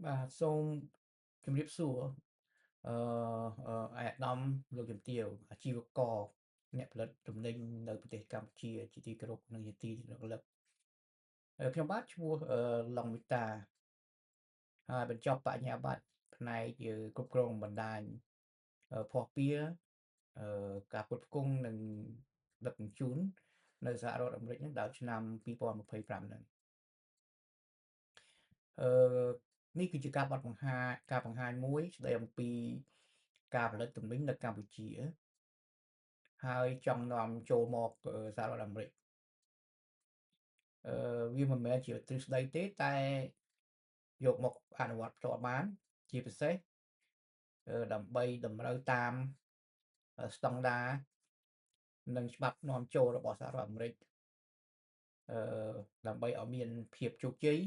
បាទសូមជម្រាបសួរអឺអឯកឧត្តមលោកជំទាវអាជីវករអ្នកផលិតទំនិញនៅប្រទេសកម្ពុជាជាទីគោរពនិងជាទីរលឹកខ្ញុំបាទឈ្មោះឡុងវិតាហើយបញ្ចប់បញ្ញាបត្រផ្នែកគ្រប់គ្រងបណ្ដាញភស្តុភារការផ្គត់ផ្គង់និងដឹកជញ្ជូននៅសហរដ្ឋអាមេរិកនឹងដល់ឆ្នាំ2025ហ្នឹងអឺនេះគឺជាការបទបង្ហាញការបង្ហាញមួយស្ដីអំពីការផលិតទំនិញនៅកម្ពុជាហើយចង់នាំចូលមកសហរដ្ឋអាមេរិកអឺវាមិនមែនជាទ្រឹស្ដីទេតែយកមកអនុវត្តផ្ទាល់បានជាពិសេសដើម្បីតម្រូវតាមស្តង់ដារនិងច្បាប់នាំចូលរបស់សហរដ្ឋអាមេរិកអឺដើម្បីឲ្យមានភាពជោគជ័យ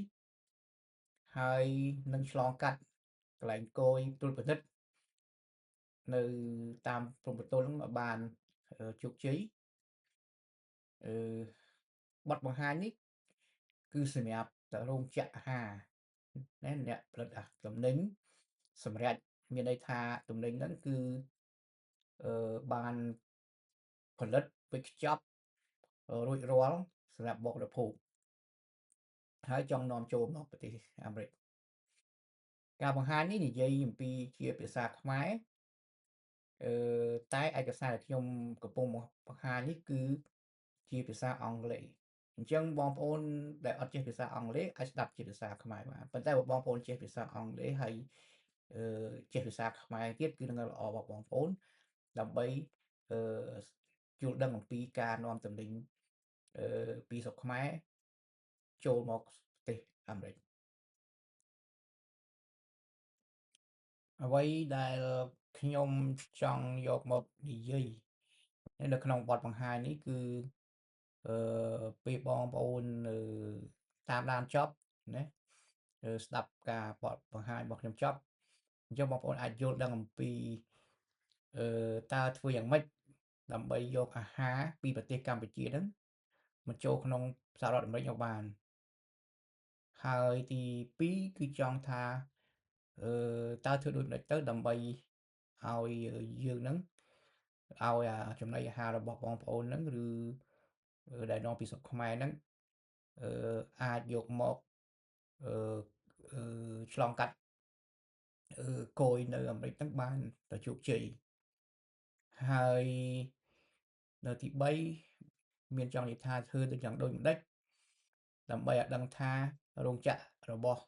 ហើយនឹងឆ្លងកាត់កន្លែងគយត្រួតពិនិត្យនៅតាមព្រំប្រទល់ហ្នឹងឲ្យបានជោគជ័យអឺបទបង្ហាញនេះគឺសម្រាប់តែរោងចក្រអាហារណាអ្នកផលិតទំនិញសម្រាប់មានន័យថាទំនិញហ្នឹងគឺអឺបានផលិតវេចខ្ចប់រួចរាល់សម្រាប់បរិភោគហើយចង់នាំចូលមកប្រទេសអាមេរិកការបង្ហាញនេះនិយាយអំពីជាភាសាខ្មែរអឺតែឯកសារដែលខ្ញុំកំពុងបង្ហាញនេះគឺជាភាសាអង់គ្លេសអញ្ចឹងបងប្អូនដែលអត់ចេះភាសាអង់គ្លេសអាចស្ដាប់ជាភាសាខ្មែរបានប៉ុន្តែបើបងប្អូនចេះភាសាអង់គ្លេសហើយអឺចេះភាសាខ្មែរទៀតគឺនឹងល្អបងប្អូនដើម្បីអឺយល់ដឹងអំពីការនាំទំនិញអឺពីស្រុកខ្មែរចូលមកប្រទេសអាមេរិកអ្វីដែលខ្ញុំចង់យកមកនិយាយនៅក្នុងបទបង្ហាញនេះគឺអឺពេលបងប្អូនតាមដានចប់ណាស្ដាប់ការបទបង្ហាញរបស់ខ្ញុំចប់អញ្ចឹងបងប្អូនអាចយល់ដឹងអំពីអឺតើធ្វើយ៉ាងម៉េចដើម្បីយកអាហារពីប្រទេសកម្ពុជាហ្នឹងមកចូលក្នុងសហរដ្ឋអាមេរិកឲ្យបានហើយទី2គឺចង់ថាអឺតើធ្វើដូចម្ដេចទៅដើម្បីឲ្យយើងហ្នឹងឲ្យអាចំណីអាហាររបស់បងប្អូនហ្នឹងឬដែលនាំពីស្រុកខ្មែរហ្នឹងអឺអាចយកមកអឺឆ្លងកាត់អឺគយនៅអាមេរិកហ្នឹងបានទៅជោគជ័យហើយនៅទី3មានចង់និយាយថាធ្វើដូចយ៉ាងដូចម្ដេចដើម្បីឲ្យដឹងថារោងចក្ររបស់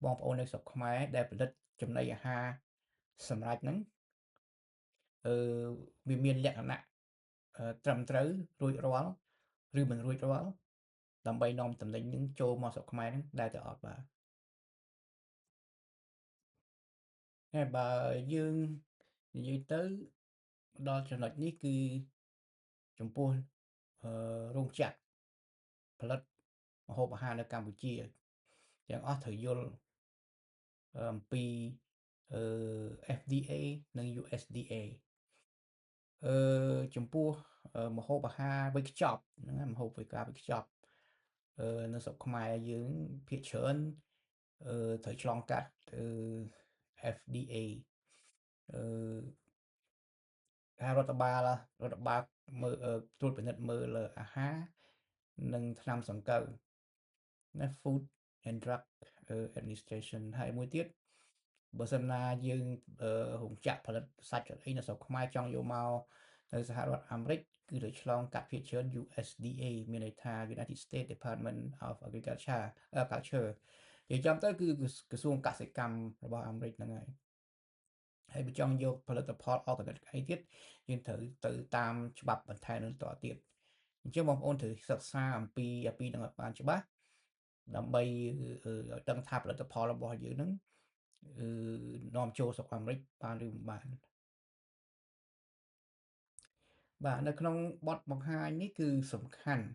បងប្អូននៅស្រុកខ្មែរដែលផលិតចំណីអាហារសម្រាប់ហ្នឹងអឺវាមានលក្ខណៈត្រឹមត្រូវរួចរាល់ឬមិនរួចរាល់ដើម្បីនាំតំណែងនឹងចូលមកស្រុកខ្មែរហ្នឹងដែរទៅអត់បាទហើយបើយើងនិយាយទៅដល់ចំណុចនេះគឺចំពោះរោងចក្រផលិតម្ហូបអាហារនៅកម្ពុជាទាំងអស់ត្រូវយល់អំពីអឺ FDA និង USDA អឺចំពោះម្ហូបអាហារវេចខ្ចប់ហ្នឹងម្ហូបវេចការវេចខ្ចប់អឺនៅស្រុកខ្មែរយើងភាគច្រើនអឺត្រូវឆ្លងកាត់អឺ FDA អឺថារដ្ឋបាលមើលត្រួតពិនិត្យមើលលើអាហារនិងថ្នាំសង្កូវណា Food and Drug Administration ហើយមួយទៀតបើសិនណាយើងរោងចក្រផលិតសាច់អីនៅស្រុកខ្មែរចង់យកមកនៅសហរដ្ឋអាមេរិកគឺត្រូវឆ្លងកាត់ភាគច្រើន USDA មានន័យថា United States Department of Agriculture Culture និយាយចំទៅគឺក្រសួងកសិកម្មរបស់អាមេរិកហ្នឹងហើយហើយបើចង់យកផលិតផល organic អីទៀតយើងត្រូវទៅតាមច្បាប់បន្ថែមនឹងតទៀតអញ្ចឹងបងប្អូនត្រូវសិក្សាអំពីអាពីរហ្នឹងឲ្យបានច្បាស់ដើម្បីឲ្យដឹងថាផលិតផលរបស់យើងហ្នឹងនាំចូលស្រុកអាមេរិកបានឬមិនបានបាទនៅក្នុងបទបង្ហាញនេះគឺសំខាន់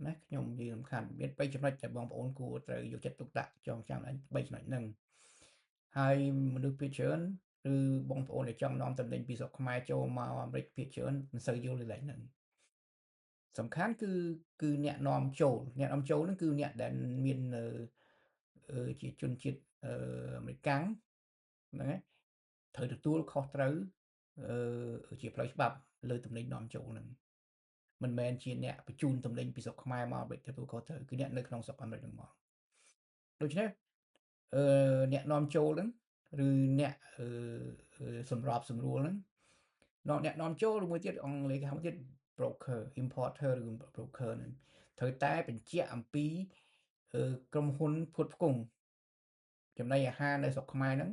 ណាខ្ញុំនិយាយសំខាន់មាន3ចំណុចដែលបងប្អូនគួរត្រូវយកចិត្តទុកដាក់ចងចាំ3ចំណុចហ្នឹងហើយមនុស្សភាគច្រើនឬបងប្អូនដែលចង់នាំតំណែងពីស្រុកខ្មែរចូលមកអាមេរិកភាគច្រើនមិនសូវយល់លើកហ្នឹងសំខាន់គឺអ្នកនាំចូលអ្នកនាំចូលហ្នឹងគឺអ្នកដែលមាន ជាជនជាតិអាមេរិកាំងហ្នឹងហើយ ត្រូវទទួលខុសត្រូវជាផ្លូវច្បាប់លើទំនិញនាំចូលហ្នឹង មិនមែនជាអ្នកបញ្ជូនទំនិញពីស្រុកខ្មែរមកអាមេរិកទទួលខុសត្រូវ គឺអ្នកនៅក្នុងស្រុកអាមេរិកហ្នឹងមក។ ដូច្នេះ អឺអ្នកនាំចូលហ្នឹង ឬអ្នកសម្របសម្រួលហ្នឹង អ្នកនាំចូល ឬមួយទៀតអង់គ្លេសគេហៅទៀត broker importer ឬ broker ហ្នឹង ត្រូវតែបញ្ជាក់អំពីក្រុមហ៊ុនផ្គត់ផ្គង់ចំណីអាហារនៅស្រុកខ្មែរហ្នឹង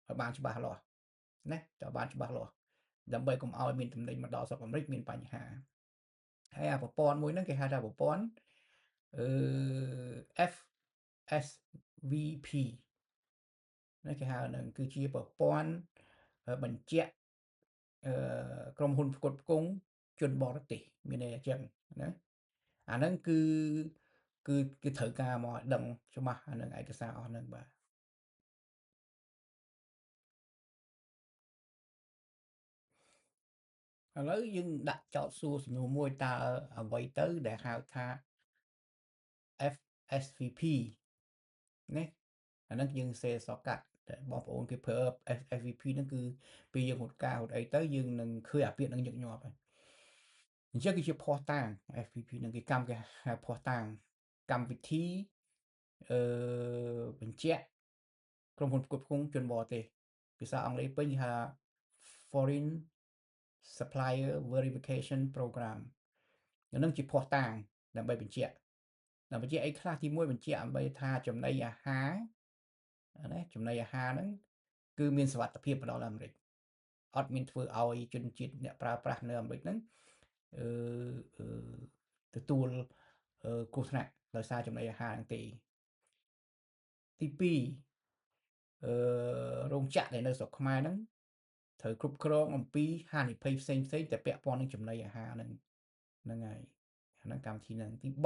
ឲ្យបានច្បាស់លាស់ណា តើបានច្បាស់លាស់ ដើម្បីកុំឲ្យមានទំនិញមកដល់ស្រុកអាមេរិកមានបញ្ហា។ ហើយអាប្រព័ន្ធមួយហ្នឹងគេហៅថាប្រព័ន្ធអឺ FSVP ណា គេហៅហ្នឹងគឺជាប្រព័ន្ធបញ្ជាក់អឺក្រុមហ៊ុនផ្គត់ផ្គង់ជនបរទេស មានន័យអញ្ចឹងណា។ អាហ្នឹងគឺគឺគេត្រូវការមកឲ្យដឹងច្បាស់អានឹងឯកសារអស់ហ្នឹង បាទ។ ឥឡូវយើងដាក់ចោទសួរសំណួរមួយ តើអ្វីទៅដែលហៅថា FSVP ណា? អាហ្នឹងយើងសេសកាត់តែបងប្អូនគេប្រើ FSVP ហ្នឹង គឺពេលយើងរត់ការរត់អីទៅ យើងនឹងឃើញអាពាក្យហ្នឹងញឹកញាប់ហើយ។ អញ្ចឹងគឺជាភស្តុតាង FPP នឹងគេកម្មគេហៅភស្តុតាងកម្មវិធីអឺបញ្ជាក់ក្រុមហ៊ុនផ្គត់ផ្គង់ជនបរទេស ភាសាអង់គ្លេសពេញគេហៅ Foreign Supplier Verification Program។ នឹងជាភស្តុតាងដើម្បីបញ្ជាក់ ដើម្បីបញ្ជាក់អីខ្លះ? ទី1 បញ្ជាក់ដើម្បីថាចំណីអាហារណា ចំណីអាហារហ្នឹងគឺមានសុវត្ថិភាពដល់អាមេរិក អត់មានធ្វើឲ្យជនជាតិអ្នកប្រើប្រាស់នៅអាមេរិកហ្នឹងអឺទទួលគ្រោះថ្នាក់ដោយសារចំណីអាហារហ្នឹងទេ។ ទី2 អឺរោងចក្រដែលនៅស្រុកខ្មែរហ្នឹងត្រូវគ្រប់គ្រងអំពីហានិភ័យផ្សេងផ្សេងតែពាក់ព័ន្ធនឹងចំណីអាហារហ្នឹង ហ្នឹងហើយ អាហ្នឹងកម្មវិធីហ្នឹង។ ទី3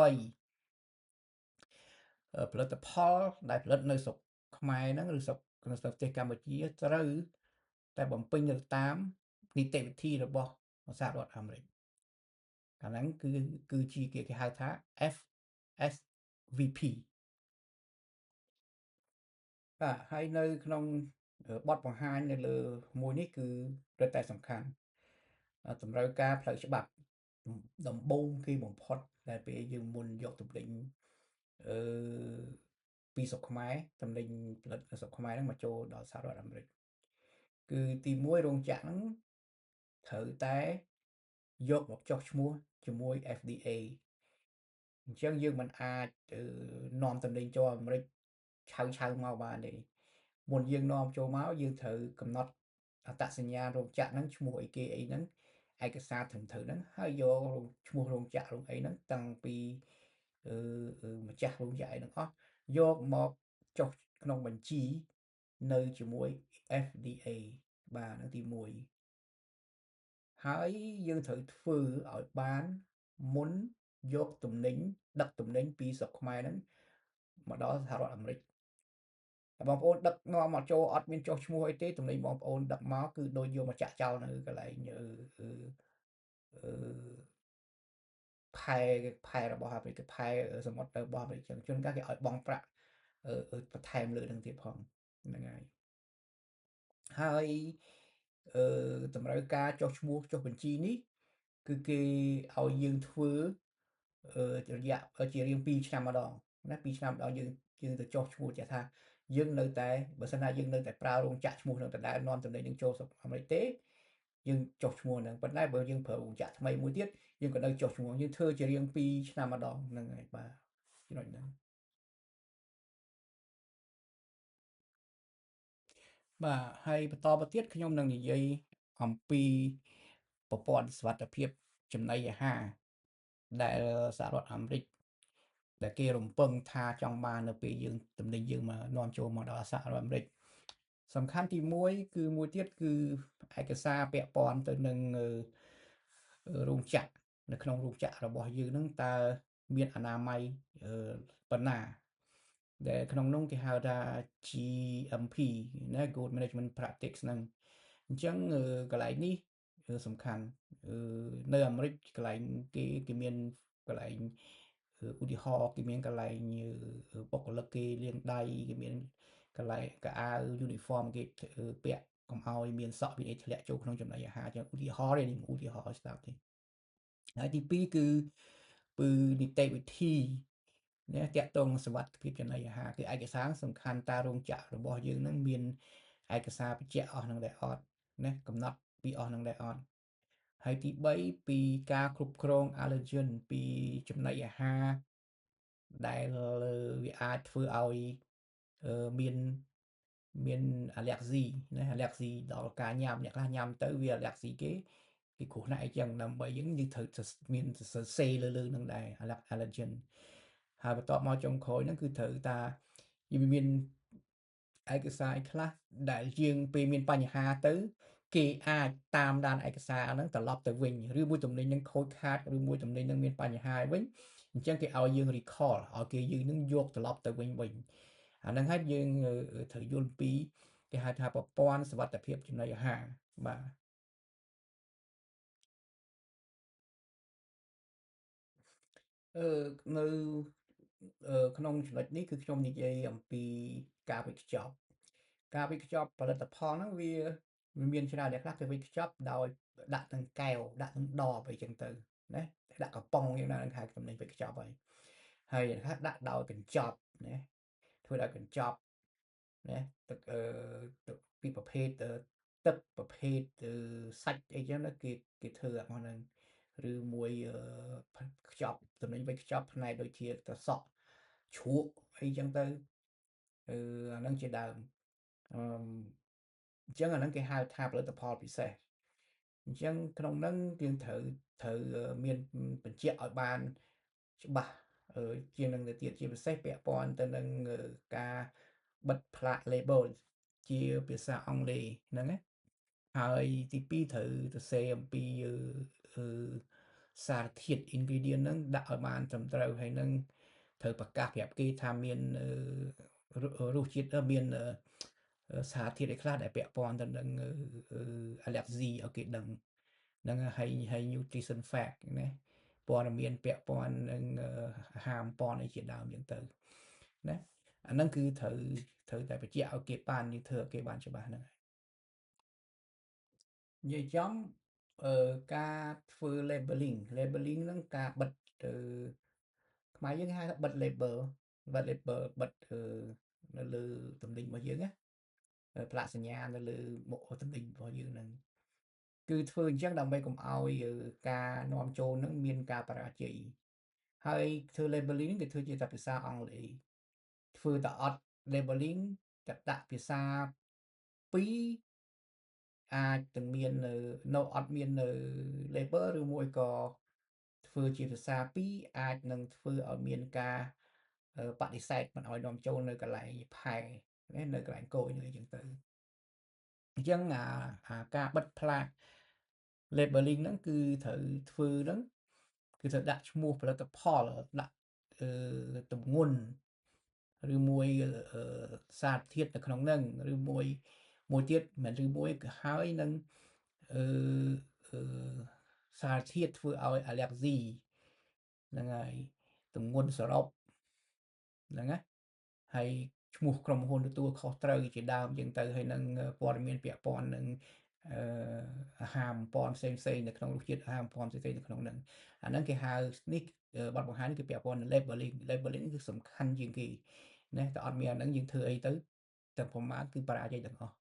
ផលិតផលដែលផលិតនៅស្រុកខ្មែរហ្នឹង ឬស្រុកក្នុងប្រទេសកម្ពុជា ត្រូវតែបំពេញទៅតាមនីតិវិធីរបស់សហរដ្ឋអាមេរិក។ អាហ្នឹងគឺគឺជាគេហៅថា FSVP បាទ។ ហើយនៅក្នុងបទបង្ហាញនៅលើមួយនេះ គឺរឹតតែសំខាន់តម្រូវការផ្លូវច្បាប់ដំបូងគេបំផុត ដែលពេលយើងមុនយកទំនិញអឺពីស្រុកខ្មែរ ទំនិញផលិតនៅស្រុកខ្មែរហ្នឹងមកចូលដល់សហរដ្ឋអាមេរិក គឺទី1 រោងចក្រហ្នឹងត្រូវតែយកមកចុះឈ្មោះជាមួយ FDA។ អញ្ចឹងយើងមិនអាចនាំទំនិញចូលអាមេរិកឆៅឆៅមកបានទេ។ មុនយើងនាំចូលមក យើងត្រូវកំណត់អត្តសញ្ញាណរោងចក្រហ្នឹងឈ្មោះអីគេអីហ្នឹង ឯកសារត្រឹមត្រូវហ្នឹង ហើយយកឈ្មោះរោងចក្ររោងអីហ្នឹង តាំងពីអឺម្ចាស់រោងចក្រអីហ្នឹងអស់ យកមកចុះក្នុងបញ្ជីនៅជាមួយ FDA បាទ ហ្នឹងទី1។ ហើយយើងត្រូវធ្វើឲ្យបានមុនយកទំនិញដឹកទំនិញពីស្រុកខ្មែរហ្នឹងមកដល់សហរដ្ឋអាមេរិក។ បងប្អូនដឹកនាំមកចូលអត់មានចុះឈ្មោះអីទេ ទំនិញបងប្អូនដឹកមកគឺដូចយកមកចាក់ចោលនៅកន្លែងអឺអឺផែផែរបស់អាមេរិក ផែសមុទ្ររបស់អាមេរិកចឹង។ ជួនកាលគេឲ្យបង់ប្រាក់បន្ថែមលើនឹងទៀតផង ហ្នឹងហើយ។ ហើយអឺតម្រូវការចុះឈ្មោះចុះបញ្ជីនេះ គឺគេឲ្យយើងធ្វើរយៈជារៀង2ឆ្នាំម្ដងណា 2ឆ្នាំម្ដង យើងទៅចុះឈ្មោះ ចាថាយើងនៅតែបើសិនណាយើងនៅតែប្រើរោងចក្រឈ្មោះនឹងដដែលនាំទំនិញនឹងចូលស្រុកអាមេរិកទេ យើងចុះឈ្មោះហ្នឹង។ ប៉ុន្តែបើយើងប្រើរោងចក្រថ្មីមួយទៀត យើងក៏នៅចុះឈ្មោះ យើងធ្វើជារៀង2ឆ្នាំម្ដងហ្នឹងហើយ បាទ ចំណុចហ្នឹង បាទ។ ហើយបន្តទៅទៀត ខ្ញុំនឹងនិយាយអំពីប្រព័ន្ធសុវត្ថិភាពចំណីអាហារដែលសហរដ្ឋអាមេរិកដែលគេរំពឹងថាចង់បាន នៅពេលយើងទំនិញយើងមកនាំចូលមកដល់សហរដ្ឋអាមេរិក។ សំខាន់ទី1 គឺមួយទៀតគឺឯកសារពាក់ព័ន្ធទៅនឹងរោងចក្រ នៅក្នុងរោងចក្ររបស់យើងនឹងតើមានអនាម័យប៉ុណ្ណា ដែលក្នុងនោះគេហៅថា GMP ណា Good Management Practice ហ្នឹង។ អញ្ចឹងកន្លែងនេះសំខាន់ នៅអាមេរិកកន្លែងគេគេមានកន្លែង ឧទាហរណ៍គេមានកន្លែងបុគ្គលិកគេលាងដៃគេមានកន្លែងកៅអៅ uniform គេពាក់កុំឲ្យមានសក់មានអីធ្លាក់ចូលក្នុងចំណីអាហារចឹងឧទាហរណ៍នេះឧទាហរណ៍ឲ្យស្ដាប់ទេហើយទី2គឺពឺនីតិវិធីណាតាក់ទងសុវត្ថិភាពចំណីអាហារគឺឯកសារសំខាន់តើរោងចក្ររបស់យើងនឹងមានឯកសារបញ្ជាក់អស់នឹងដែរអត់ណាកំណត់ពីអស់នឹងដែរអត់ហើយទី3ពីការគ្រប់គ្រង allergen ពីចំណីអាហារដែលវាអាចធ្វើឲ្យមានមាន allergy ណា allergy ដល់ការញ៉ាំអ្នកខ្លះញ៉ាំទៅវា allergy គេគេគ្រោះថ្នាក់អីចឹងដើម្បីយើងយើងត្រូវមានសរសេរលើលើនឹងដែរ allergen ហើយបន្ទាប់មកចុងក្រោយហ្នឹងគឺត្រូវតាយើងមានឯកសារខ្លះដែលយើងពេលមានបញ្ហាទៅគេអាចតាមដានឯកសារហ្នឹងត្រឡប់ទៅវិញឬមួយទំនិញហ្នឹងខូចខាតឬមួយទំនិញហ្នឹងមានបញ្ហាវិញអញ្ចឹងគេឲ្យយើង recall ឲ្យគេយើងនឹងយកត្រឡប់ទៅវិញវិញអាហ្នឹងហើយយើងត្រូវយល់ពីគេហៅថាប្រព័ន្ធសុវត្ថិភាពចំណីអាហារបាទនៅក្នុងចំណុចនេះគឺខ្ញុំនិយាយអំពីការវេចខ្ចប់ការវេចខ្ចប់ផលិតផលហ្នឹងវាមានច្រើនអ្នកខ្លះគេវេចខ្ចប់ដោយដាក់ទាំងកែវដាក់ទាំងដបអីចឹងទៅណាដាក់កំប៉ុងយ៉ាងណានឹងហៅទំនិញវេចខ្ចប់ហើយហើយខ្លះដាក់ដោយកញ្ចប់ណាធ្វើដោយកញ្ចប់ណាទឹកទឹកពីប្រភេទទឹកប្រភេទសាច់អីចឹងណាគេគេធ្វើអាហ្នឹងឬមួយខ្ចប់ទំនិញវេចខ្ចប់ផ្នែកដូចជាត្រសក់ជ្រក់អីចឹងទៅអាហ្នឹងជាដើមអញ្ចឹងអាហ្នឹងគេហៅថាផលិតផលពិសេសអញ្ចឹងក្នុងហ្នឹងយើងត្រូវមានបញ្ជាក់ឲ្យបានច្បាស់ជាងនឹងទៅទៀតជាពិសេសពាក់ព័ន្ធទៅនឹងការបិទផ្លាក label ជាភាសាអង់គ្លេសហ្នឹងណាហើយទី2ត្រូវសរសេរអំពីសារធាតុ ingredient ហ្នឹងដាក់ឲ្យបានត្រឹមត្រូវហើយនឹងត្រូវប្រកាសប្រាប់គេថាមានរសជាតិមានសារធាតុអីខ្លះដែលពាក់ព័ន្ធទៅនឹង allergy ឲ្យគេដឹងហ្នឹងហើយ nutrition fact ណាព័ត៌មានពាក់ព័ន្ធនឹងអាហារបំពន់អីជាដើមចឹងទៅណាអាហ្នឹងគឺត្រូវតែបញ្ជាក់ឲ្យគេបានយើងធ្វើឲ្យគេបានច្បាស់ហ្នឹងហើយនិយាយចំការធ្វើ labeling ហ្នឹងការបិទខ្មែរយើងហៅថាបិទ label បិទ label បិទនៅលើទំនិញរបស់យើងណាផ្លាកសញ្ញានៅលើមុខទំនិញរបស់យើងហ្នឹងគឺធ្វើអញ្ចឹងដើម្បីកុំឲ្យការនាំចូលហ្នឹងមានការបរាជ័យហើយធ្វើ labeling គេធ្វើជាតែភាសាអង់គ្លេសធ្វើតែអត់ labeling តែដាក់ភាសាពីរអាចនឹងមាននៅអត់មាននៅ label ឬមួយក៏ធ្វើជាភាសាពីរអាចនឹងធ្វើឲ្យមានការបដិសេធមិនឲ្យនាំចូលនៅកន្លែងផែណានៅកន្លែងគយនៅអញ្ចឹងទៅអញ្ចឹងអាការបិទផ្លាក labeling ហ្នឹងគឺត្រូវធ្វើហ្នឹងគឺត្រូវដាក់ឈ្មោះផលិតផលដាក់ទម្ងន់ឬមួយសារធាតុនៅក្នុងហ្នឹងឬមួយទៀតមិនឬមួយក៏ហើយនឹងសារធាតុធ្វើឲ្យ allergy ហ្នឹងហើយទម្ងន់សរុបហ្នឹងណាហើយឈ្មោះក្រុមហ៊ុនទទួលខុសត្រូវជាដើមចឹងទៅហើយនឹងព័ត៌មានពាក់ព័ន្ធនឹងអាហារបំពន់ផ្សេងផ្សេងនៅក្នុងរសជាតិអាហារបំពន់ផ្សេងៗនៅក្នុងហ្នឹងអាហ្នឹងគេហៅនេះបទបង្ហាញនេះគឺពាក់ព័ន្ធនឹង labeling គឺសំខាន់ជាងគេណាតែអត់មានអាហ្នឹងយើងធ្វើអីទៅទាំងប្រមាណគឺបរាជ័យទាំងអស់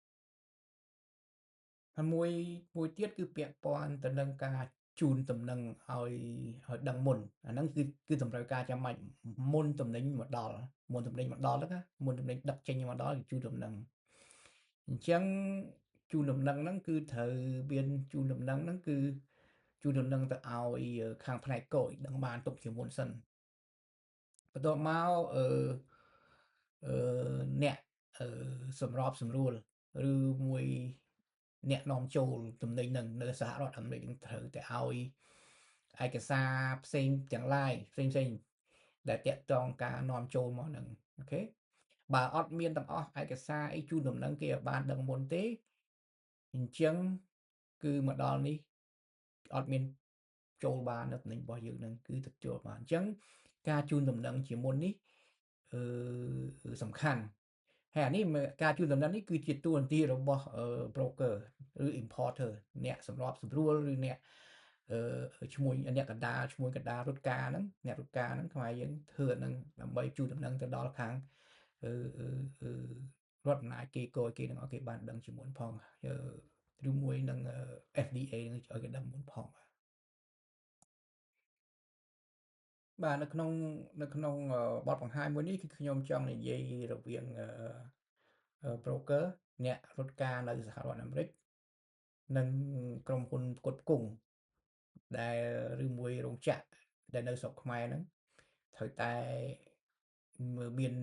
ហើយមួយទៀតគឺពាក់ព័ន្ធទៅនឹងការជូនតំណែងឲ្យដឹងមុនអាហ្នឹងគឺតម្រូវការចាំបាច់មុនតំណែងមកដល់មុនតំណែងមកដល់ហ្នឹងណាមុនតំណែងដឹកចេញមកដល់ជូនតំណែងអញ្ចឹងជូនតំណែងហ្នឹងគឺត្រូវមានជូនតំណែងហ្នឹងគឺជូនតំណែងទៅឲ្យខាងផ្នែកគយដឹងបានទុកជាមុនសិនបន្ទាប់មកអ្នកសម្របសម្រួលឬមួយអ្នកនាំចូលទំនិញនឹងនៅសហរដ្ឋអាមេរិកនឹងត្រូវតែឲ្យឯកសារផ្សេងទាំងឡាយផ្សេងផ្សេងដែលតាក់ទងការនាំចូលមកនឹងអូខេបើអត់មានទាំងអស់ឯកសារអីជូនដំណឹងគេឲ្យបានដឹងមុនទេអញ្ចឹងគឺមកដល់នេះអត់មានចូលបាននៅទំនិញរបស់យើងនឹងគឺទៅចូលបានអញ្ចឹង ការជូនដំណឹងជាមុននេះអឺសំខាន់ហើយអានេះការជូនដំណឹងនេះគឺជាតួនាទីរបស់ broker ឬ importer អ្នកសម្របសម្រួលឬអ្នកឈ្មួញអ្នកកណ្ដាលឈ្មួញកណ្ដាលរត់ការហ្នឹងអ្នករត់ការហ្នឹងខ្មែរយើងធ្វើអាហ្នឹងដើម្បីជូនដំណឹងទៅដល់ខាងអឺរដ្ឋអំណាចគេកយគេនឹងឲ្យគេបានដឹងជាមុនផងឬមួយនឹង FDA នឹងឲ្យគេដឹងមុនផងបាទនៅក្នុងបទបង្ហាញមួយនេះគឺខ្ញុំចង់និយាយរវាង broker អ្នករត់ការនៅសហរដ្ឋអាមេរិកនិងក្រុមហ៊ុនផ្គត់ផ្គង់ដែលឬមួយរោងចក្រដែលនៅស្រុកខ្មែរហ្នឹងត្រូវតែមាន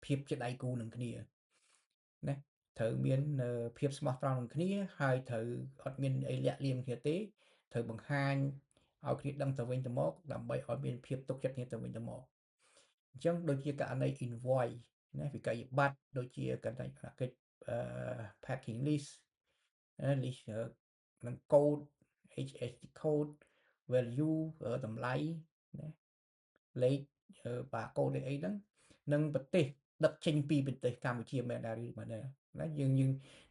ភាពជាដៃគូនឹងគ្នាណាត្រូវមានភាពស្មោះត្រង់នឹងគ្នាហើយត្រូវអត់មានអីលាក់លៀមគ្នាទេត្រូវបង្ហាញឲ្យគ្នាដឹងទៅវិញទៅមកដើម្បីឲ្យមានភាពទុកចិត្តគ្នាទៅវិញទៅមកអញ្ចឹងដូចជាករណី invoice ណាវិក័យប័ត្រដូចជាករណីកិច្ច packing list list នឹង code HST code value តម្លៃណាលេខបាកូដលេខអីហ្នឹងនិងប្រទេសដឹកចេញពីប្រទេសកម្ពុជាមែនដែរឬមិនដែរណាយើង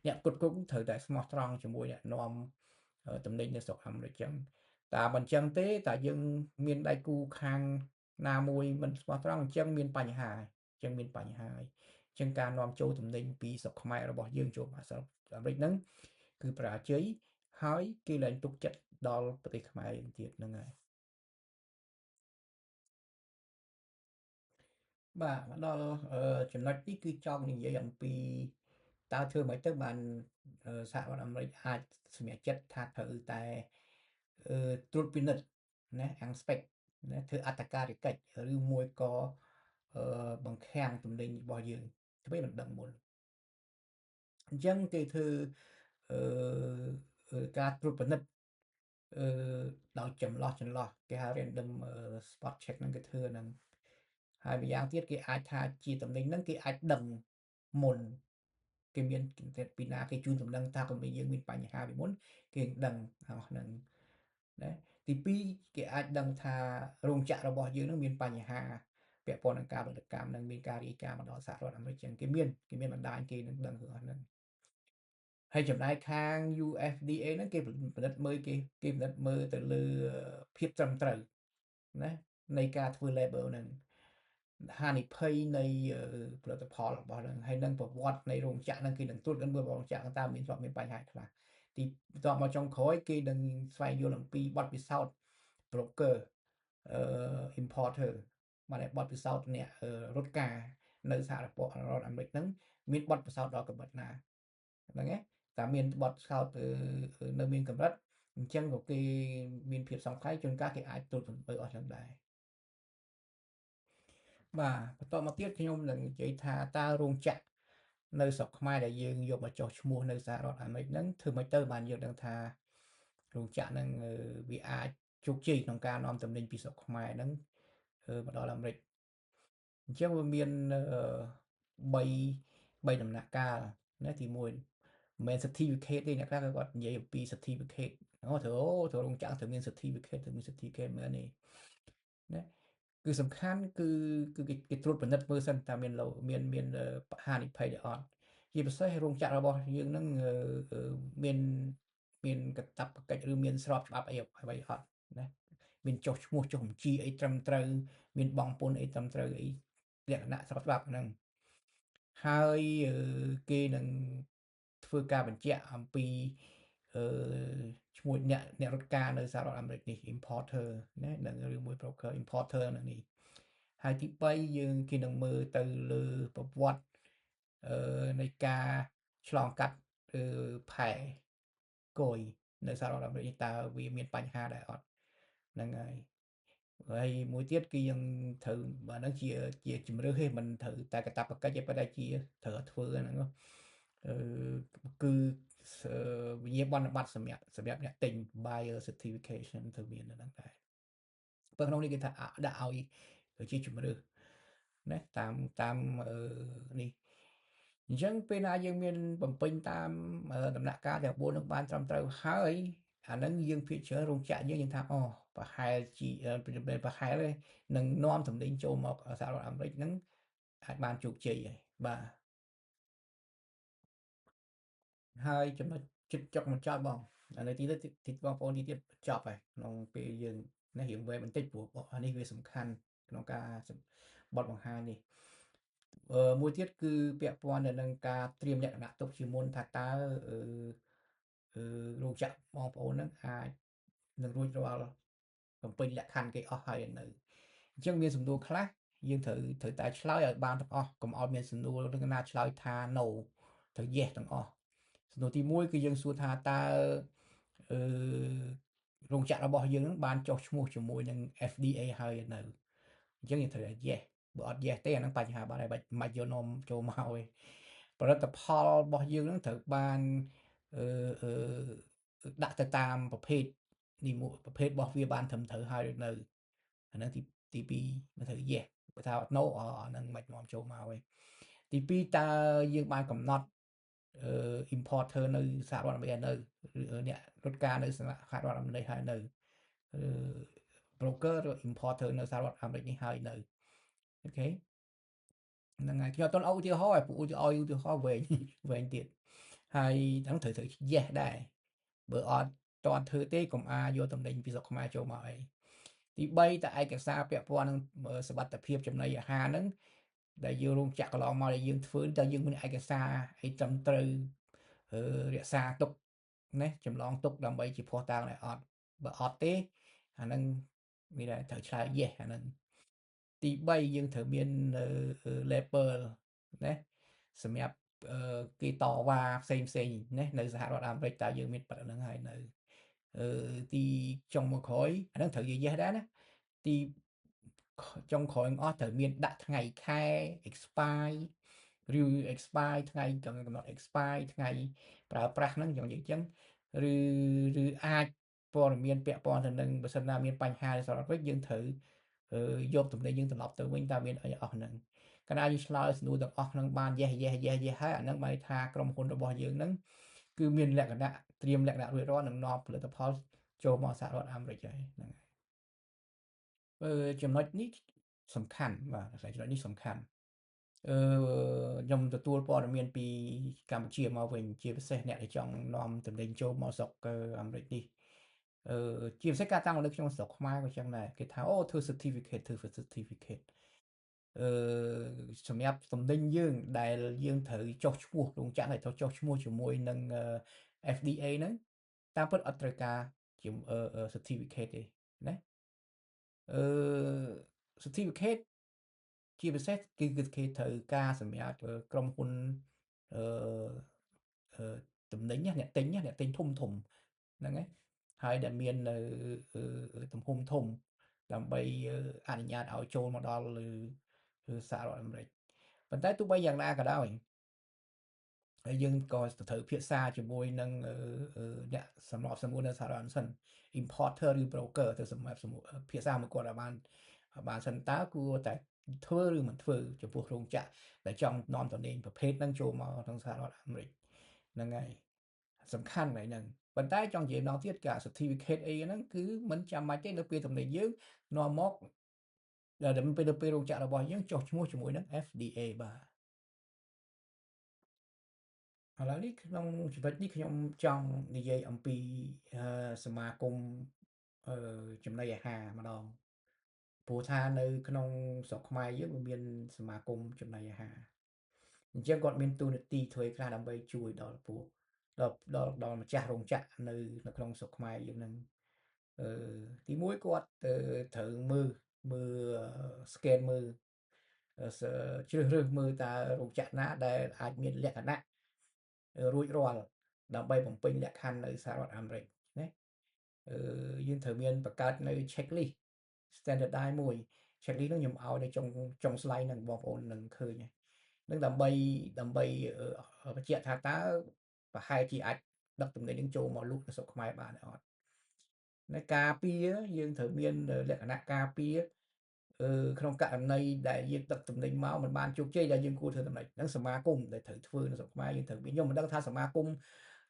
អ្នកផ្គត់ផ្គង់ត្រូវតែស្មោះត្រង់ជាមួយអ្នកនាំតំណែងនៅស្រុកអាមេរិកចឹងតែមិនចឹងទេតែយើងមានដៃគូខាងណាមួយមិនស្មោះត្រង់អញ្ចឹងមានបញ្ហាអញ្ចឹងមានបញ្ហាហើយអញ្ចឹងការនាំចូលតំណែងពីស្រុកខ្មែររបស់យើងចូលមកស្រុកអាមេរិកហ្នឹងគឺបរាជ័យហើយគេលែងទុកចិត្តដល់ប្រទេសខ្មែរយើងទៀតហ្នឹងហើយបាទមកដល់ចំណុចនេះគឺចង់និយាយអំពីតើធ្វើម៉េចទៅបានសហរដ្ឋអាមេរិកអាចសម្រេចចិត្តថាត្រូវតែត្រួតពិនិត្យណា inspect ណាធ្វើអត្តការិកិច្ចឬមួយក៏បង្ខាំងទំនិញរបស់យើងធ្វើមិនដឹងមុនអញ្ចឹងគេធ្វើការត្រួតពិនិត្យដោយចម្លោះគេហៅ random spot check ហ្នឹងគេធ្វើហ្នឹងហើយម្យ៉ាងទៀតគេអាចថាជាតំណែងហ្នឹងគេអាចដឹងមុនគេមានពីណាគេជូនដំណឹងថាកំពុងយើងមានបញ្ហាពីមុនគេដឹងអស់ហ្នឹងណាទី2គេអាចដឹងថារោងចក្ររបស់យើងនឹងមានបញ្ហាពាក់ព័ន្ធនឹងការផលិតកម្មនឹងមានការរាយការណ៍មកដល់សហរដ្ឋអាមេរិកចឹងគេមានបណ្ដាញគេនឹងដឹងរឿងអស់ហ្នឹងហើយចំណែកខាង USDA ហ្នឹងគេពិនិត្យមើលគេពិនិត្យមើលទៅលើភាពត្រឹមត្រូវណានៃការធ្វើ label ហ្នឹងហានិភ័យនៃផលិតផលរបស់ហ្នឹងហើយនឹងប្រវត្តិនៃរោងចក្រហ្នឹងគេនឹងត្រួតពិនិត្យមើលរោងចក្រតើមានធ្លាប់មានបញ្ហាខ្លះទីបន្ទាប់មកចុងក្រោយគេនឹងស្វែងយល់អំពីបទពិសោធន៍ broker importer បានបទពិសោធន៍អ្នករត់ការនៅសហរដ្ឋអាមេរិកហ្នឹងមានបទពិសោធន៍ដល់កម្រិតណាហ្នឹងឯងតែមានបទពិសោធន៍នៅមានកម្រិតអញ្ចឹងក៏គេមានភាពសង្ស័យជួនកាលគេអាចត្រួតពិនិត្យមើលអស់ហ្នឹងដែរបាទបន្តមកទៀតខ្ញុំនឹងនិយាយថាតើរោងចក្រនៅស្រុកខ្មែរដែលយើងយកមកចុះឈ្មោះនៅសហរដ្ឋអាមេរិកហ្នឹងធ្វើម៉េចទៅបានយើងដឹងថារោងចក្រហ្នឹងវាអាចជោគជ័យក្នុងការនាំទំនិញពីស្រុកខ្មែរហ្នឹងមកដល់អាមេរិកអញ្ចឹងវាមាន3ដំណាក់កាលណាទី1មិនមែន certificate ទេអ្នកខ្លះគាត់និយាយអំពី certificate អូត្រូវរោងចក្រត្រូវមាន certificate ត្រូវមាន certificate មែនទេណាគឺសំខាន់គឺគេត្រួតពិនិត្យមើលសិនតើមានមានហានិភ័យឬអត់ជាពិសេសរោងចក្ររបស់យើងហ្នឹងមានកាតព្វកិច្ចឬមានស្របច្បាប់អីអ្វីអត់ណាមានចុះឈ្មោះចុះបញ្ជីអីត្រឹមត្រូវមានបង់ពន្ធអីត្រឹមត្រូវអីលក្ខណៈស្របច្បាប់ហ្នឹងហើយគេនឹងធ្វើការបញ្ជាក់អំពីឈ្មោះអ្នករត់ការនៅសហរដ្ឋអាមេរិកនេះ importer ណានិងឬមួយ broker importer ហ្នឹងនេះហើយទី3យើងគេនឹងមើលទៅលើប្រវត្តិនៃការឆ្លងកាត់ផែគយនៅសហរដ្ឋអាមេរិកតើវាមានបញ្ហាដែរអត់ហ្នឹងហើយហើយមួយទៀតគឺយើងត្រូវបាទហ្នឹងជាជំរឿសទេមិនត្រូវតែកាតព្វកិច្ចទេប៉ុន្តែជាត្រូវធ្វើហ្នឹងគឺវិញ្ញាបនបត្រសម្រាប់អ្នកទិញ buyer certification ត្រូវមាននៅហ្នឹងដែរព្រោះក្នុងនេះគេថាដាក់ឲ្យជាជំរឿសណាតាមនេះអញ្ចឹងពេលណាយើងមានបំពេញតាមដំណាក់កាលទាំង4នឹងបានត្រឹមត្រូវហើយអាហ្នឹងយើងភាគច្រើនរោងចក្រយើងថាអូ ប្រហែលជាប្រហែលនឹងនាំទំនិញចូលមកសហរដ្ឋអាមេរិកហ្នឹងអាចបានជោគជ័យហើយបាទហើយចំណុចចិត្តចុកមិនចប់បងនៅទីនេះទីបងប្អូនទីទៀតចប់ហើយក្នុងពេលយើងនេះរៀងវែងបន្តិចព្រោះអានេះវាសំខាន់ក្នុងការបទបង្ហាញនេះមួយទៀតគឺពាក់ព័ន្ធទៅនឹងការត្រៀមលក្ខណៈទុកជាមុនថាតើរោងចក្របងប្អូនហ្នឹងអាចនឹងរួចរាល់បំពេញលក្ខខណ្ឌគេអស់ហើយនៅអញ្ចឹងមានសំណួរខ្លះយើងត្រូវតែឆ្លើយឲ្យបានទាំងអស់កុំឲ្យមានសំណួរនឹងណាឆ្លើយថា no ត្រូវ yes ទាំងអស់សំណួរទី1គឺយើងសួរថាតើអឺរោងចក្ររបស់យើងនឹងបានចុះឈ្មោះជាមួយនឹង FDA ហើយនៅអញ្ចឹងយើងត្រូវថា yes បើអត់ yes ទេអាហ្នឹងបញ្ហាបាត់ហើយមិនយកនំចូលមកទេផលិតផលរបស់យើងនឹងត្រូវបានអឺដាក់ទៅតាមប្រភេទនេះមួយប្រភេទរបស់វាបានត្រឹមត្រូវហើយនៅអាហ្នឹងទី2មិនត្រូវ yes បើថា no អាហ្នឹងមិននាំចូលមកទេទី2តើយើងបានកំណត់importer នៅសហរដ្ឋអាមេរិកនៅអ្នករត់ការនៅសហរដ្ឋអាមេរិកហើយនៅ broker ឬ importer នៅសហរដ្ឋអាមេរិកនេះហើយនៅ OK ហ្នឹងហើយខ្ញុំអត់ទាន់ឲ្យឧទាហរណ៍ឲ្យពួកឲ្យឧទាហរណ៍វែងវែងទៀតហើយហ្នឹងត្រូវ yes ដែរបើអត់តន់ធ្វើទេកុំអាយកតំណែងពីស្រុកខ្មែរចូលមកអីទី3តើឯកសារពាក់ព័ន្ធនឹងសុវត្ថិភាពចំណីអាហារហ្នឹងដែលយើងរោងចក្រកន្លងមកដែលយើងធ្វើតើយើងមានឯកសារអីត្រឹមត្រូវរក្សាទុកណាចម្លងទុកដើម្បីជាភស្តុតាងដែរអត់បើអត់ទេអាហ្នឹងមានតែត្រូវឆ្លើយ yes អាហ្នឹងទី3យើងត្រូវមាន label ណាសម្រាប់គេតវ៉ាផ្សេងផ្សេងណានៅសហរដ្ឋអាមេរិកតើយើងមានប៉ណ្ណឹងហើយនៅទីចុងមកក្រោយអាហ្នឹងត្រូវនិយាយ yes ដែរណាទីចុងក្រោយអស់ត្រូវមានដាក់ថ្ងៃខែ expire ឬ expire ថ្ងៃកំណត់ expire ថ្ងៃប្រើប្រាស់ហ្នឹងយ៉ាងនិយាយអញ្ចឹងឬអាចព័ត៌មានពាក់ព័ន្ធទៅនឹងបើសិនណាមានបញ្ហាសម្រាប់វិញយើងត្រូវយកទំនិញយើងត្រឡប់ទៅវិញតើមានអីអស់ហ្នឹងកាលណាយើងឆ្លើយសំណួរទាំងអស់ហ្នឹងបាន yes yes yes yes ហើយអាហ្នឹងបានថាក្រុមហ៊ុនរបស់យើងហ្នឹងគឺមានលក្ខណៈត្រៀមលក្ខណៈរួចរាល់នឹងនាំផលិតផលចូលមកសហរដ្ឋអាមេរិកហើយហ្នឹងហើយចំណុចនេះសំខាន់បាទចំណុចនេះសំខាន់ខ្ញុំទទួលព័ត៌មានពីកម្ពុជាមកវិញជាពិសេសអ្នកដែលចង់នាំទំនិញចូលមកស្រុកអាមេរិកនេះជាពិសេសការតាំងនៅក្នុងស្រុកខ្មែរក៏ចឹងដែរគេថាអូធ្វើ certificate ធ្វើ certificate អឺសម្រាប់ទំនិញយើងដែលយើងត្រូវចុះឈ្មោះរោងចក្រដែលត្រូវចុះឈ្មោះជាមួយនឹង FDA ហ្នឹងតាមពិតអត់ត្រូវការជា certificate ទេណាអឺ certificate ជាពិសេសគឺគេត្រូវការសម្រាប់ក្រុមហ៊ុនអឺទំនិញអ្នកទិញអ្នកទិញធំធំហ្នឹងហើយហើយដែលមាននៅទំហំធំដើម្បីអនុញ្ញាតឲ្យចូលមកដល់លើសហរដ្ឋអាមេរិកប៉ុន្តែទោះបីយ៉ាងណាក៏ដោយហើយយើងក៏ត្រូវពិភាក្សាជាមួយនឹងអ្នកសម្របសម្រួលនៅសហរដ្ឋអាមេរិកសិន importer ឬ broker ទៅសម្រាប់ភាសាមួយគាត់ឲ្យបានសិនតើគួរតែធ្វើឬមិនធ្វើចំពោះរោងចក្រដែលចង់នាំទំនិញប្រភេទហ្នឹងចូលមកក្នុងសហរដ្ឋអាមេរិកហ្នឹងហើយសំខាន់ហើយហ្នឹងប៉ុន្តែចង់និយាយម្ដងទៀតការ certificate អីហ្នឹងគឺមិនចាំបាច់ទេនៅពេលទំនិញយើងនាំមកដែលពេលរោងចក្ររបស់យើងចុះឈ្មោះជាមួយនឹង FDA បាទឥឡូវនេះក្នុងចំណុចនេះខ្ញុំចង់និយាយអំពីសមាគមចំណីអាហារម្ដងព្រោះថានៅក្នុងស្រុកខ្មែរយើងវាមានសមាគមចំណីអាហារអញ្ចឹងគាត់មានតួនាទីធ្វើខ្លះដើម្បីជួយដល់ពួកដល់ដល់ដល់ម្ចាស់រោងចក្រនៅក្នុងស្រុកខ្មែរយើងនឹងទីមួយគាត់ត្រូវមើល scan មើលជ្រើសរើសមើលតើរោងចក្រណាដែលអាចមានលក្ខណៈរួចរាល់ដើម្បីបំពេញលក្ខខណ្ឌនៅសហរដ្ឋអាមេរិកណាយើងត្រូវមានបង្កើតនៅ checklist standardize មួយ checklist នោះខ្ញុំឲ្យនៅចុង slide ហ្នឹងបងប្អូននឹងឃើញហ្នឹងដើម្បីបញ្ជាក់ថាតើប្រហែលជាអាចដឹកទំនិញនឹងចូលមកលក់នៅស្រុកខ្មែរបានអត់នៅការពារយើងត្រូវមានលក្ខណៈការពារក្នុងករណីដែលយើងដឹកទំនិញមកមិនបានជោគជ័យដែលយើងគួរធ្វើតំណែងហ្នឹងសមាគមដែលត្រូវធ្វើនៅស្រុកខ្មែរយើងត្រូវមានខ្ញុំមិនដឹងថាសមាគម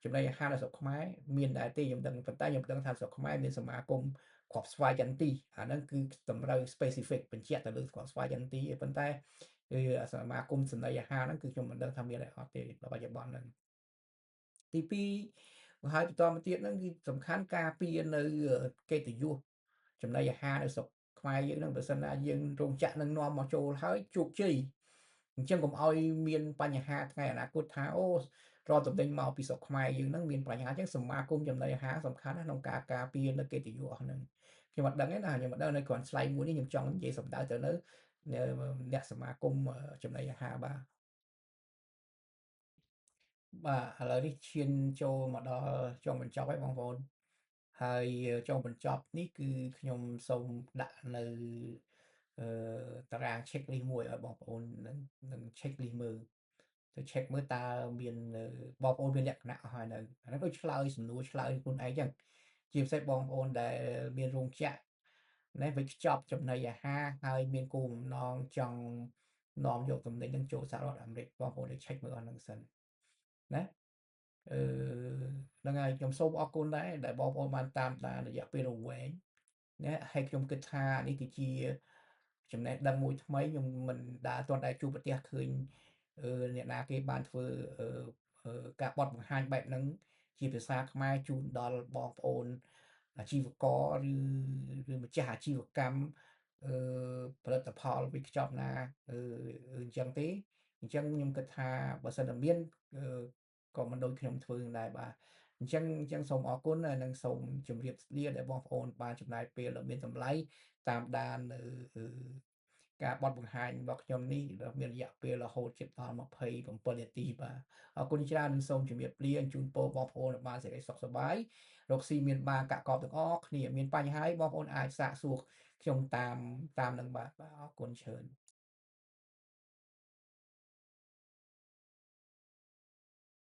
ចំណីអាហារនៅស្រុកខ្មែរមានដែរទេខ្ញុំដឹងប៉ុន្តែខ្ញុំដឹងថាស្រុកខ្មែរមានសមាគម គ្រាប់ស្វាយចន្ទីអាហ្នឹងគឺតម្រូវ specific បញ្ជាក់ទៅលើគ្រាប់ស្វាយចន្ទីប៉ុន្តែគឺសមាគមចំណីអាហារហ្នឹងគឺខ្ញុំមិនដឹងថាមានអីអត់ទេដល់បច្ចុប្បន្នហ្នឹងទី2ហើយបន្តមកទៀតហ្នឹងគឺសំខាន់ការពារនៅកិត្តិយសចំណីអាហារនៅស្រុកខ្មែរយើងហ្នឹងបើសិនណាយើងរោងចក្រនឹងនាំមកចូលហើយជោគជ័យអញ្ចឹងកុំឲ្យមានបញ្ហាថ្ងៃអនាគតថាអូរាល់តំណែងមកពីស្រុកខ្មែរយើងហ្នឹងមានបញ្ហាអញ្ចឹងសមាគមចំណីអាហារសំខាន់ណាស់ក្នុងការការពារនៅកិត្តិយសអស់ហ្នឹងខ្ញុំអត់ដឹងទេណាខ្ញុំអត់ដឹងនៅគ្រាន់ slide មួយនេះខ្ញុំចង់និយាយសម្ដៅទៅនៅអ្នកសមាគមចំណីអាហារបាទបាទឥឡូវនេះឈានចូលមកដល់ចុងបញ្ចប់ហើយបងប្អូនហើយចុងបញ្ចប់នេះគឺខ្ញុំសូមដាក់នៅអឺតារាង checklist មួយឲ្យបងប្អូននឹង checklist មើលទៅ check មើលតើមានបងប្អូនមានលក្ខណៈអស់ហើយនៅអានោះដូចឆ្លើយសំណួរឆ្លើយខ្លួនឯងចឹងជាពិសេសបងប្អូនដែលមានរោងចក្រណាវេចខ្ចប់ចំណីអាហារហើយមានគោលបំណងចង់នាំយកទំនិញនឹងចូលសហរដ្ឋអាមេរិកបងប្អូនឲ្យ check មើលអស់ហ្នឹងសិនណាអឺហ្នឹងហើយខ្ញុំសូមអរគុណដែរដែលបងប្អូនបានតាមដានរយៈពេលវែងណាហើយខ្ញុំគិតថានេះគឺជាចំណេះដឹងមួយថ្មីខ្ញុំមិនដែលទាន់ដែលជួបប្រទះឃើញអ្នកណាគេបានធ្វើការបត់បង្ហាញបែបហ្នឹងជាភាសាខ្មែរជូនដល់បងប្អូនអាជីវករឬឬម្ចាស់អាជីវកម្មអឺផលិតផលវេចខ្ចប់ណាអញ្ចឹងទេអញ្ចឹងខ្ញុំគិតថាបើសិនតែមានក៏មិនដូចខ្ញុំធ្វើដែរបាទអញ្ចឹងអញ្ចឹងសូមអរគុណនិងសូមជម្រាបលាដែលបងប្អូនបានចំណាយពេលដ៏មានតម្លៃតាមដាននៅការបត់បង្ហាញរបស់ខ្ញុំនេះមានរយៈពេលរហូតជិតដល់27នាទីបាទអរគុណច្រើននិងសូមជម្រាបលាជូនពរបងប្អូនបានសេចក្តីសុខសប្បាយរកស៊ីមានបានកាក់កបទាំងអស់គ្នាមានបញ្ហាបងប្អូនអាចសាកសួរខ្ញុំតាមតាមនឹងបាទបាទអរគុណច្រើន។